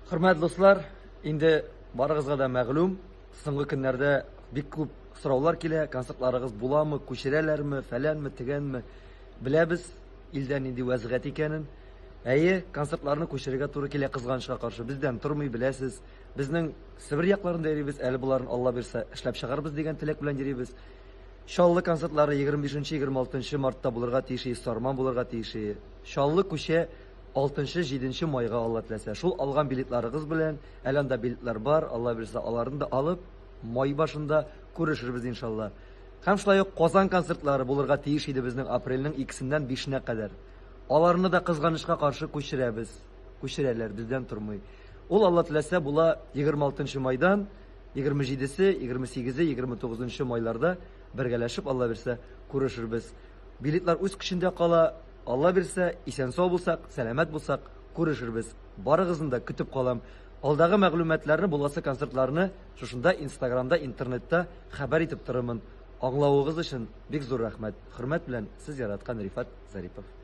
Хөрмәтле дуслар, инде барыгызга да мәгълүм, соңгы көннәрдә бик күп сораулар килә, концертларыгыз буламы, күчерәләрме, фәләнме, тегәнме. Беләбез, илдә нинди вәзгыять икәнен. Әйе, концертларны күчерергә туры килә кызганычка каршы. Бездән тормый, беләсез. Безнең Себер якларында йөрибез, әле боларын Алла бирсә эшләп чыгарбыз дигән теләк белән йөрибез. Чаллы концертлары 25-26 мартта булырга тиеш, Сарман булырга тиеш. Чаллы күчә 6-7 майга Алла теләсә. Шул алган билетларыгыз белән, әле анда билетлар бар, Алла бирсә, аларны да алып, май башында күрешербез иншалла. Һәм шулай ук Казан концертлары булырга тиеш иде безнең апрельнең 2-сеннән 5-енә кадәр. Аларны да кызганычка каршы күчерәбез. Күчерәләр, бездән тормый. Ул Алла теләсә була 26 майдан 27-се, 28-е, 29 майларда бергәләшеп Алла бирсә күрешербез. Билетлар үз көчендә кала. Алла бирсә, исән-сау булсак, сәламәт булсак, күрешербез. Барыгызны да көтеп калам. Алдагы мәгълүматларны, буласы концертларны шушында Инстаграмда, интернетта хәбәр итеп торырмын. Аңлавыгыз өчен бик зур рәхмәт. Хөрмәт белән, сез яраткан Рифат Зарипов.